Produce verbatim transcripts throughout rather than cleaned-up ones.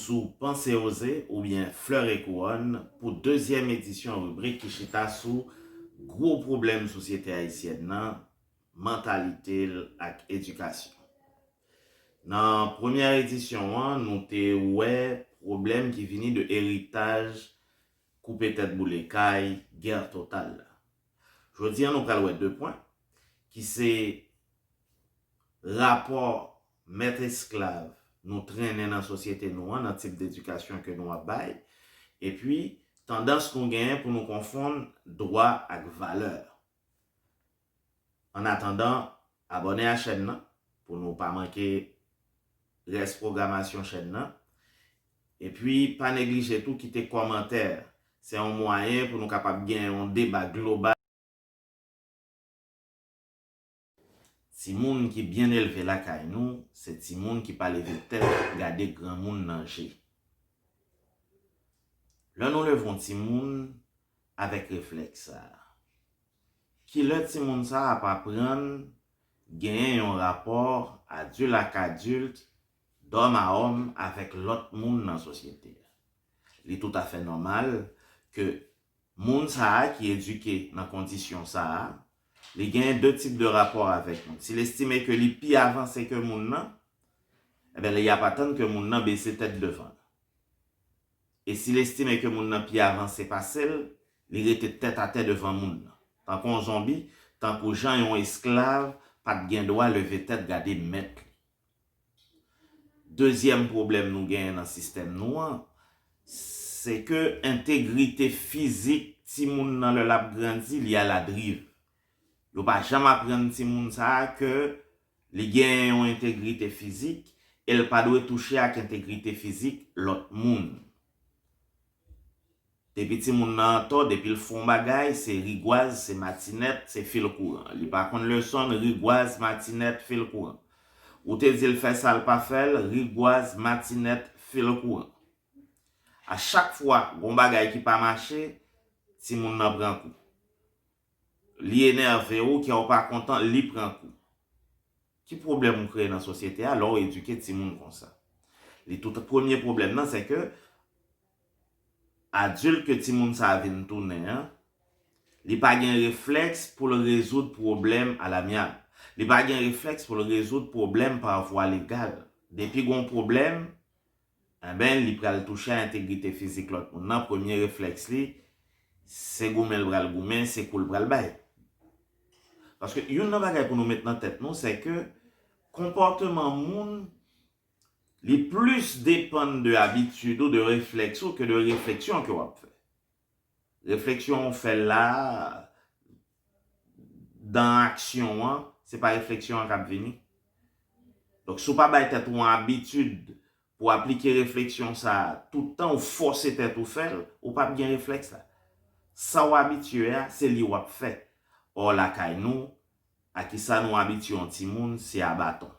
sou Panse Oze oubyen Fleurs et Couronnes pou dezyèm edisyon ribrik ki chita sou gwo pwoblèm sosyete ayisyèn nan, mantalite l ak edikasyon. Nan premyè edisyon an, nou te wè pwoblèm ki vini de eritaj koupe tèt boule kay, gè total la. Jodi a, nou pral wè de pwen, ki se rapò mèt esklav nou trennen nan sosyete nou an, nan tip dedikasyon ke nou ap bay, epi tandans nou genyen pou nou konfonn dwa ak valè. Annatandan, abòne a chèn nan pou nou pa manke rès pwogramasyon chèn nan. Epi, pa neglije tou kite kòmantè. Se yon mwayen pou nou kapab gen yon deba global. Timoun ki byen elve lakay nou, se timoun ki pa leve tèt gade granmoun nan je. Lè nou leve yon timoun avèk reflèks sa a, kilè timoun sa a ap aprann genyen yon rapò adilt ak adilt, dòm a òm avèk lòt moun nan sosyete a? Li toutafè nòmal ke moun sa a ki edike nan kondisyon sa a, li genyen de tip de rapò avèk moun. Si l estime ke li pi avanse ke moun nan, ebyen, li ap atann ke moun nan bese tèt devan l. E si l estime ke moun nan pi avanse pase l, li rete tèt atè devan moun nan, tankou yon zonbi, tankou jan yon esklav pa t gen dwa leve tèt gade mèt li. Dezyèm pwoblèm nou genyen nan sistèm nou an, se ke entegrite fizik timoun nan lè l ap grandi, li aladriv. Yo pa janm aprann timoun sa a ke li genyen yon entegrite fizik e l pa dwe touche ak entegrite fizik lòt moun. Depi timoun nan antò, depi l fè yon bagay, se rigwaz, se matinèt, se fil kouran. Li pa konn lesonn, rigwaz, matinèt, fil kouran. Ou te di l fè sa, l pa fè l, rigwaz, matinèt, fil kouran. A chak fwa gon bagay ki pa mache, timoun nan pran kou. Li enève ou, kè w pa kontan, li pran kou. Ki pwoblèm ou kreye nan sosyete a lè w edike timoun konsa? Li tout premye pwoblèm nan, se ke adilt ke timoun sa a vin tounen an, li pa gen reflèks pou l rezoud pwoblèm alamyab. Li pa gen reflèks pou l rezoud pwoblèm pa vwa legal. Depi gon pwoblèm, enben, li pral touche a entegrite fizik lòt moun nan, premye reflèks li, se goumen l pral goumen, se kou l pral bay. Paske youn nan bagay pou nou met nan tèt nou, se ke konpòteman moun, li plis depann de abitid ou, de reflèks ou, ke de refleksyon ke w ap fè. Refleksyon w fè la, dan aksyon an, se pa refleksyon an k ap vini. Donk, si w pa bay tèt ou yon abitid pou w aplike refleksyon sa a tout tan, ou fòse tèt ou fè l, ou p ap gen reflèks la. Sa w abitye a, se li w ap fè. Ò, lakay nou, a kisa nou abitye yon timoun, se a baton.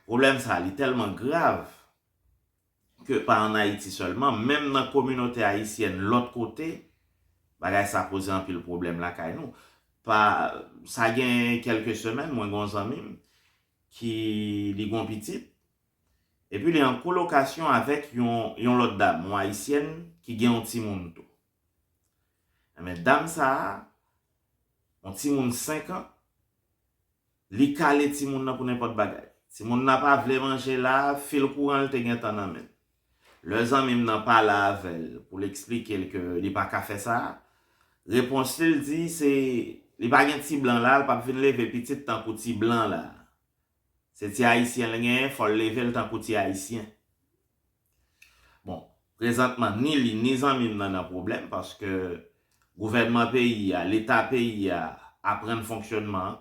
Pwoblèm sa a, li tèlman grav ke pa ann Ayiti sèlman, menm nan kominote ayisyèn lòt kote, bagay sa poze anpil pwoblèm lakay nou. Pa, sa gen kèlke semèn, mwen gen yon zanmi m ki li gen yon pitit, epi li an kolokasyon avèk yon, yon lòt dam, yon ayisyèn ki gen yon timoun tou. Enben, dam sa a, yon timoun senk an, li kale timoun nan pou nenpòt bagay. Timoun nan pa vle manje la, fil kouran l te gentan nan men l. Lè zanmi m nan pale avè l pou l eksplike l ke li pa ka fè sa, repons li, l di se, li pa gen ti blan la, l p ap vin leve pitit tankou ti blan la. Se ti ayisyen l genyen, fò l leve l tankou ti ayisyen. Bon, prezantman, ni li, ni zanmi m nan nan pwoblèm, paske gouvènman peyi a, leta peyi a aprann fonksyònman an.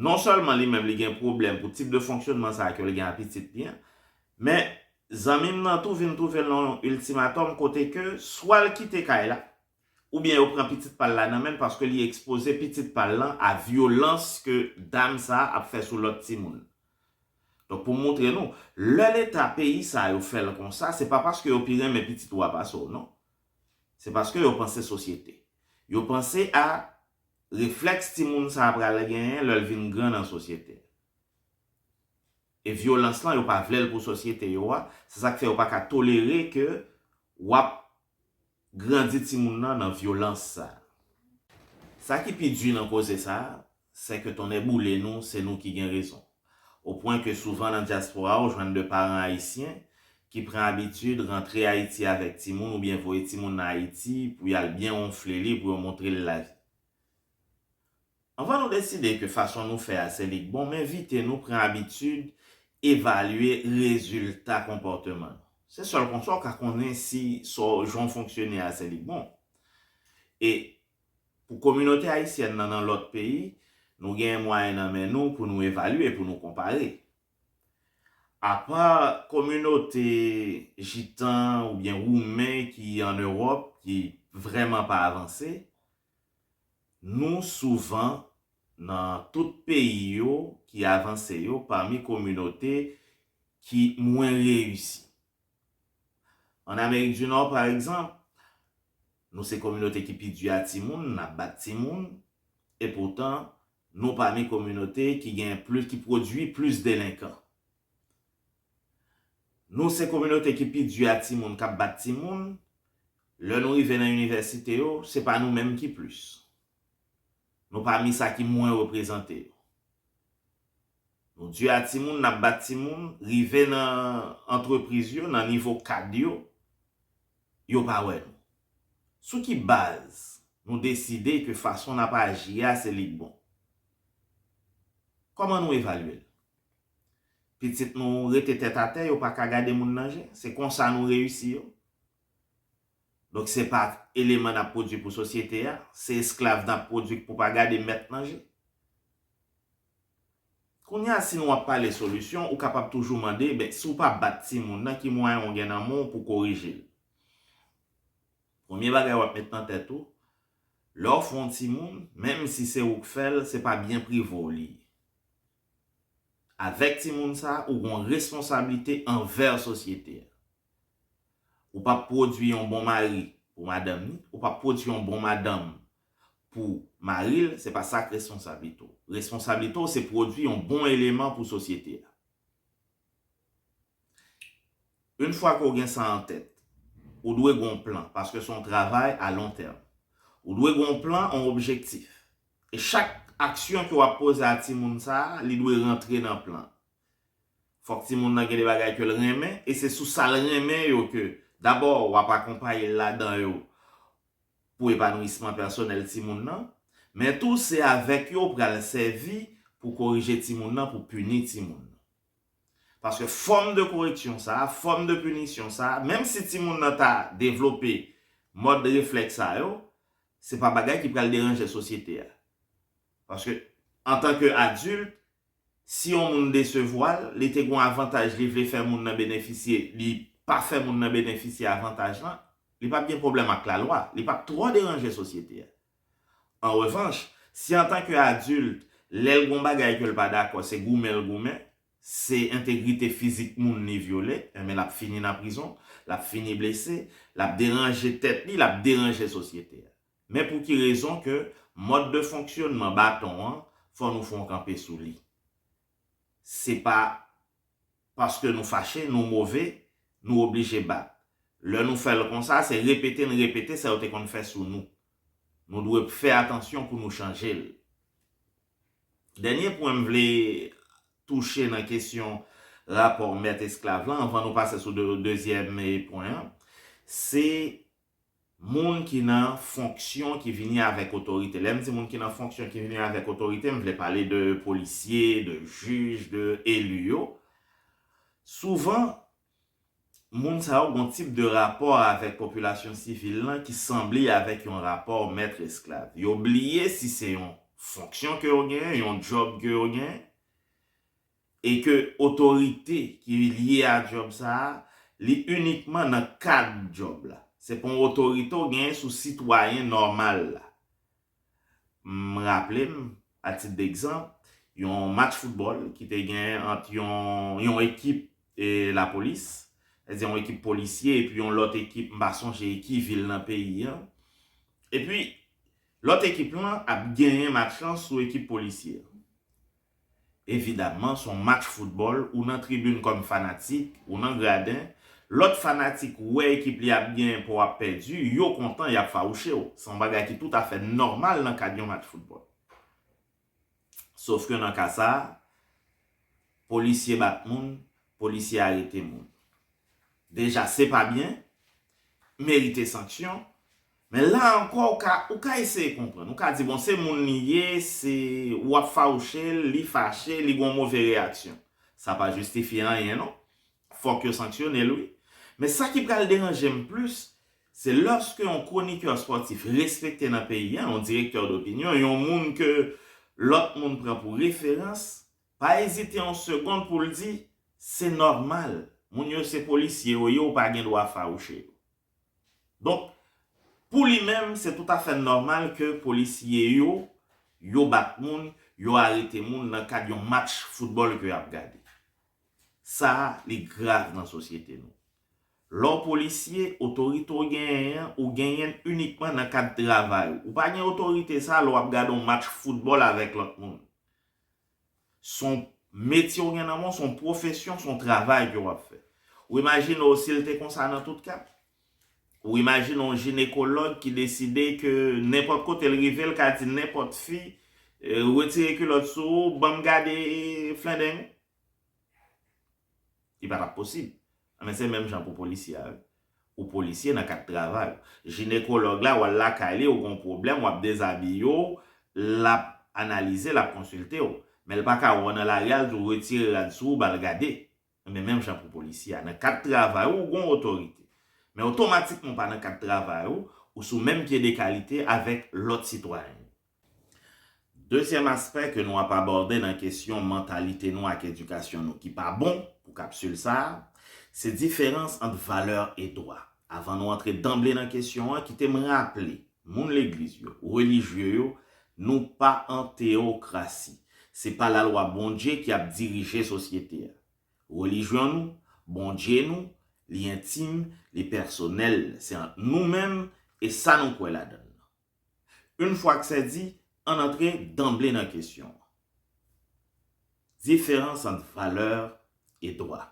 Non sèlman li menm li gen pwoblèm pou tip de fonksyònman sa a ke l gen a pitit li an, men zanmi m nan tou vin twouve l nan yon iltimatòm kote ke swa l kite kay la, oubyen yo pran pitit pa l la nan men l paske li ekspoze pitit pa l lan a vyolans ke dam sa a ap fè sou lòt timoun. Donk, pou moutre nou, lè leta peyi sa yo fè l konsa, se pa paske yo pi renmen pitit ou a pase w, non. Se paske yo panse sosyete. Yo panse a reflèks timoun sa a pral genyen lè l vin gran nan sosyete. E vyolans lan, yo pa vle l pou sosyete yo a. Se sa k fè yo pa ka tolere ke w ap grandi timoun nan nan vyolans sa. Sa ki pi di nan koze sa, se ke tonnè boule nou, se nou ki gen rezon. O pwen ke souvan nan dyaspora, ou jwenn de paran ayisyen ki pran abitid rantre Ayiti avèk timoun oubyen voye timoun nan Ayiti pou y al byen wonfle li, pou yo montre l lavi. Anvan nou deside ke fason nou fè a se li k bon, m envite nou pran abitid evalye rezilta konpòteman nou. Se sèl konsa w ka konnen si sa w, jan w fonksyone a se li k bon. E pou kominote ayisyèn nan nan lòt peyi, nou gen mwayen nan men nou pou nou evalye, pou nou konpare. Apa kominote jitan oubyen woumen ki an Ewòp, ki vrèman pa avanse, nou souvan nan tout peyi yo ki avanse yo pami kominote ki mwen reyisi. An Amerik di Nò, pa egzanp, nou se kominote ki pi di a timoun, n ap bat timoun, e poutan, nou pami kominote ki gen plis, ki pwodui plis delenkan. Nou se kominote ki pi di a timoun k ap bat timoun, lè nou rive nan inivèsite yo, se pa nou menm ki plis. Nou pami sa ki mwen reprezante yo. Nou di a timoun, n ap bat timoun, rive nan antrepriz yo, nan nivo kad yo, yo pa wè nou. Sou ki baz nou deside ke fason n ap aji a se li k bon? Kòman nou evalye l? Pitit nou rete tèt atè, yo pa ka gade moun nan je. Se konsa nou reyisi yo. Donk, se pa eleman n ap pwodui pou sosyete a, se esklav n ap pwodui pou pa gade mèt nan je. Kounye a, si nou ap pale solisyon, ou kapab toujou mande, ben, si w pa bat timoun nan, ki mwayen w gen nan men w pou korije l? Premye bagay w ap met nan tèt ou, lè w fè yon timoun, menm si se ou k fè l, se pa byen prive w li ye. Avèk timoun sa a, ou gen yon responsablite anvè sosyete a. Ou p ap pwodui yon bon mari pou madanm ni, ou p ap pwodui yon bon madanm pou mari l, se pa sa k responsablite w. Responsablite w, se pwodui yon bon eleman pou sosyete a. Yon fwa ke w gen sa an tèt, ou dwe gen yon plan, paske se yon travay a lon tèm. Ou dwe gen yon plan, yon objektif. E chak aksyon ke w ap poze a timoun sa a, li dwe rantre nan plan. Fòk timoun nan gen de bagay ke l renmen, e se sou sa l renmen yo ke, dabò, w ap akonpaye l ladan yo pou epanouisman pèsonèl timoun nan, men tou se avèk yo w pral sèvi pou korije timoun nan, pou pini timoun nan. Paske fòm de koreksyon sa a, fòm de pinisyon sa a, menm si timoun nan ta devlope mòd reflèks sa yo, se pa bagay ki pral deranje sosyete a. Paske, antanke adilt, si yon moun desevwa l, li te gen yon avantaj, li vle fè moun nan benefisye, li pa fè moun nan benefisye avantaj lan, li p ap gen pwoblèm ak lalwa, li p ap twò deranje sosyete a. An revanch, si antanke adilt, lè l gen yon bagay ke l pa dakò, se goumen l goumen, se entegrite fizik moun li vyole, enben l ap fini nan prizon, l ap fini blese, l ap deranje tèt li, l ap deranje sosyete a. Men pou ki rezon ke mòd de fonksyonman baton an, fò nou fè yon kanpe sou li. Se pa paske nou fache, nou move, nou oblije bat. Lè nou fè l konsa, se repete n repete sa yo te konn fè sou nou. Nou dwe fè atansyon pou nou chanje l. Dènye pwen m vle touche nan kesyon rapò mèt esklav lan, anvan nou pase sou de, dezyèm, eh, pwen an, se moun ki nan fonksyon ki vini avèk otorite. Lè m di moun ki nan fonksyon ki vini avèk otorite, m vle pale de polisye, de jij, de eli yo. Souvan, moun sa yo gen yon tip de rapò avèk popilasyon sivil lan ki sanble avèk yon rapò mèt esklav. Yo bliye si se yon fonksyon ke yo genyen, yon djòb ke yo genyen, e ke otorite ki lye a djòb sa a, li inikman nan kad djòb la. Se pa yon otorite w genyen sou sitwayen nòmal la. M raple m, a tit degzanp, yon match foutbòl ki te genyen ant yon, yon ekip, e, lapolis, sètadi yon ekip polisye, epi yon lòt ekip, m pa sonje ki vil nan peyi an. Epi, lòt ekip lan ap genyen match lan sou ekip polisye an. Evidamman, se yon match foutbòl, ou nan tribin kòm fanatik, ou nan graden, lòt fanatik wè ekip li ap genyen pou w ap pèdi, yo kontan, y ap fawouche w. Se yon bagay ki toutafè nòmal nan kad yon match foutbòl. Sof ke nan ka sa a, polisye bat moun, polisye arete moun. Deja, se pa byen, merite sanksyon. Men la ankò, ou ka, ou ka eseye konprann. Ou ka di, bon, se moun li ye, se, w ap fawouche l, li fache, li gen yon move reyaksyon. Sa pa jistifye anyen, non. Fòk yo sanksyone l, wi. Men sa ki pral deranje m plis, se lòske yon kwonikè espòtif respekte nan peyi a, yon direktè dopinyon, yon moun ke lòt moun pran pou referans, pa ezite yon segonn pou l di, se nòmal. Moun yo se polisye yo ye, ou pa gen dwa fawouche yo. Donk, pou li menm, se toutafè nòmal ke polisye yo, yo bat moun, yo arete moun nan kad yon match foutbòl ke y ap gade. Sa a, li grav nan sosyete nou. Lè w polisye, otorite w genyen an, ou genyen l inikman nan kad travay ou. Ou pa gen otorite sa a lè w ap gade yon match foutbòl avèk lòt moun. Se yon metye w gen nan men w, se yon pwofesyon, se yon travay ke w ap fè. Ou imajine w si l te konsa nan tout ka? Ou imajine yon jinekològ ki deside ke nenpòt kote l rive, l ka di nenpòt fi, eh, retire kilòt sou ou, ban m gade flendeng ou? Li pa t ap posib. Men se menm jan pou polisye a, wi. Ou polisye nan kad travay ou. Jinekològ la, w al lakay li, ou gen yon pwoblèm, w ap dezabiye w, l ap analize, l ap konsilte w. Men l pa ka wè w nan lari a, l di w retire rad sou ou, ba l gade. Men menm jan pou polisye a. Nan kad travay ou, ou gen yon otorite. Men otomatikman, w pa nan kad travay ou, ou sou menm pye dekalite avèk lòt sitwayen. Dezyèm aspè ke nou ap abòde nan kesyon mantalite nou ak edikasyon nou ki pa bon pou kapsil sa a, se diferans ant valè e dwa. Avan nou antre danble nan kesyon an, kite m raple moun legliz yo, relijye yo, nou pa an teyokrasi. Se pa lalwa Bondye ki ap dirije sosyete a. Relijyon nou, Bondye nou, li entim, li pèsonèl, se ant nou menm e sa nou kwè ladan l. Yon fwa ke se di, ann antre danble nan kesyon an. Diferans ant valè e dwa.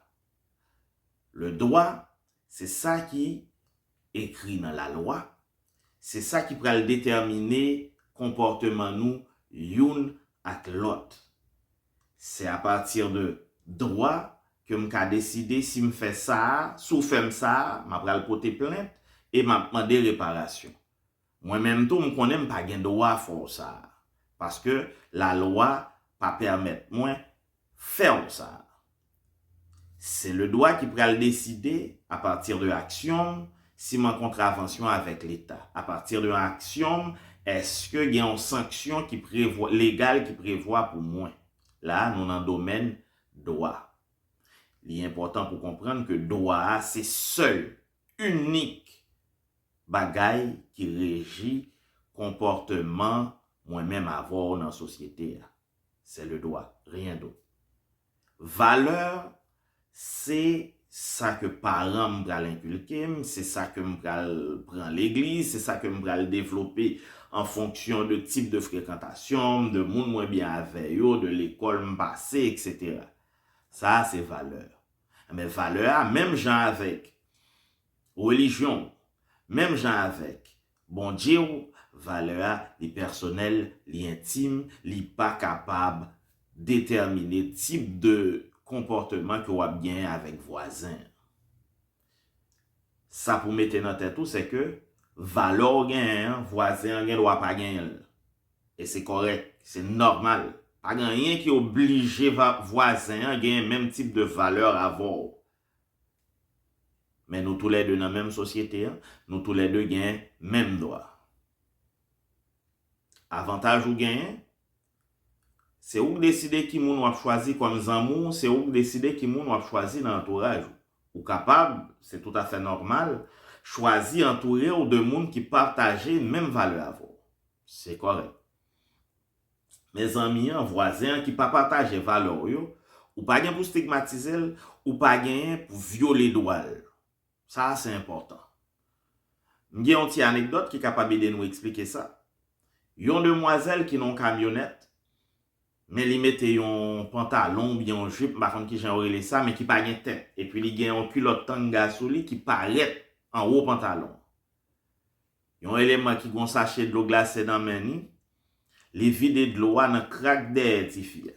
Le dwa, se sa ki ekri nan lalwa, se sa ki pral detèmine konpòteman nou youn ak lòt. Se apati de dwa ke m ka deside si m fè sa a, si w fè m sa a, m ap pral pote plent e m ap mande reparasyon. Mwen menm tou, m konnen m pa gen dwa fè w sa a, paske lalwa pa pèmèt mwen fè w sa a. Se le dwa ki pral deside, apati de aksyon m, si m an kontravansyon avèk Leta. Apati de aksyon m, èske gen yon sanksyon ki prevwa, legal ki prevwa pou mwen? La a, nou nan domèn dwa. Li enpòtan pou konprann ke dwa a se sèl, inik bagay ki reji konpòteman mwen menm avè w nan sosyete a. C'est le droit, rien d'autre. Valè, se sa ke paran m pral enkilke m, se sa ke m pral pran legliz, se sa ke m pral devlope an fonksyon de tip de frekantasyon m, de moun mwen byen avè yo, de lekòl m pase, etsetera. Sa a se valè. Men valè a, menm jan avèk relijyon w, menm jan avèk Bondye w, valè a, li pèsonèl, li entim, li pa kapab detèmine tip de konpòteman ke w ap genyen avèk vwazen an. Sa pou mete nan tèt ou, se ke valè w genyen an, vwazen an gen dwa pa genyen l. E se kòrèk, se nòmal. Pa gen anyen ki oblije va-, vwazen an genyen menm tip de valè avè w. Men nou toulède nan menm sosyete an, nou toulède gen menm dwa. Avantaj ou genyen, se ou k deside ki moun w ap chwazi kòm zanmi w, se ou k deside ki moun w ap chwazi nan antouraj ou. Ou kapab, se toutafè nòmal, chwazi antoure w de moun ki pataje menm valè avè w. Se kòrèk. Men zanmi an, vwazen an ki pa pataje valè w yo, ou pa gen pou stigmatize l, ou pa genyen pou vyole dwa l. Sa a se enpòtan. M gen yon ti anekdòt ki kapab ede nou eksplike sa. Yon demwazèl ki nan yon kamyonèt, men li mete yon pantalon oubyen yon jip, m pa konn kijan yo rele sa, men ki pa gen tèt. Epi li gen yon kilòt tanga sou li ki parèt anwo pantalon. Yon eleman ki gen yon sache dlo glase nan men li, li vide dlo a nan krak dèyè tifi a.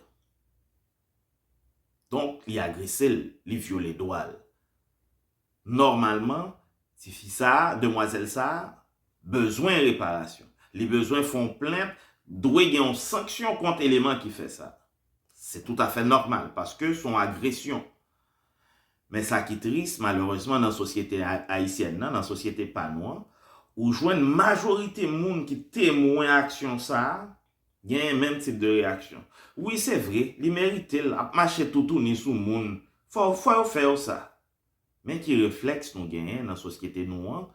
Donk, li agrese l, li vyole dwa l. Nòmalman, tifi sa a, demwazèl sa a, bezwen reparasyon. Li bezwen fè yon plent, dwe gen yon sanksyon kont eleman ki fè sa. Se toutafè nòmal, paske se yon agresyon. Men sa ki tris, malerezman, nan sosyete a- ayisyèn nan, nan sosyete pa nou an, ou jwenn majorite moun ki temwen aksyon sa a, genyen menm tip de reyaksyon. Wi, se vre, li merite l, ap mache toutouni sou moun. Fò, fò yo fè yo sa. Men ki reflèks nou genyen nan sosyete nou an,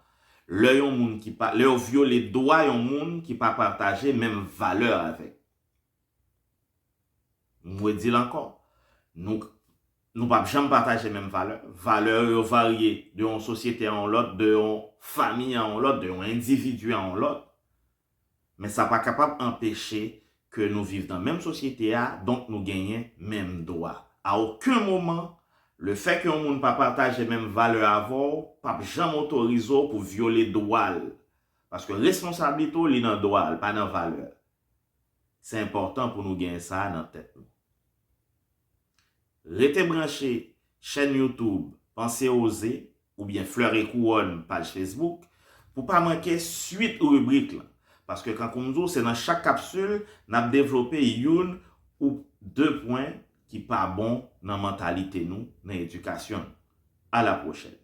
lè yon moun ki pa, lè yo vyole dwa yon moun ki pa pataje menm valè avèk. M redi l ankò. Nou, nou p ap janm pataje menm valè. Valè yo varye de yon sosyete a yon lòt, de yon fanmi a yon lòt, de yon endividi a yon lòt. Men sa pa kapab anpeche ke nou viv nan menm sosyete a, donk nou genyen menm dwa. A okenn moman, lefètke yon moun pa pataje menm valè avè w, p ap janm otorize w pou vyole dwa l. Paske responsablite w, li nan dwa l, pa nan valè. Se enpòtan pou nou gen sa nan tèt nou. Rete branche chèn YouTube Panse Oze oubyen Fleurs et Couronnes paj Facebook pou pa manke swit ribrik lan. Paske kankou m di w, se nan chak kapsil n ap devlope youn ou de pwen ki pa bon nan mantalite nou, nan edikasyon nou. A la pwochèn.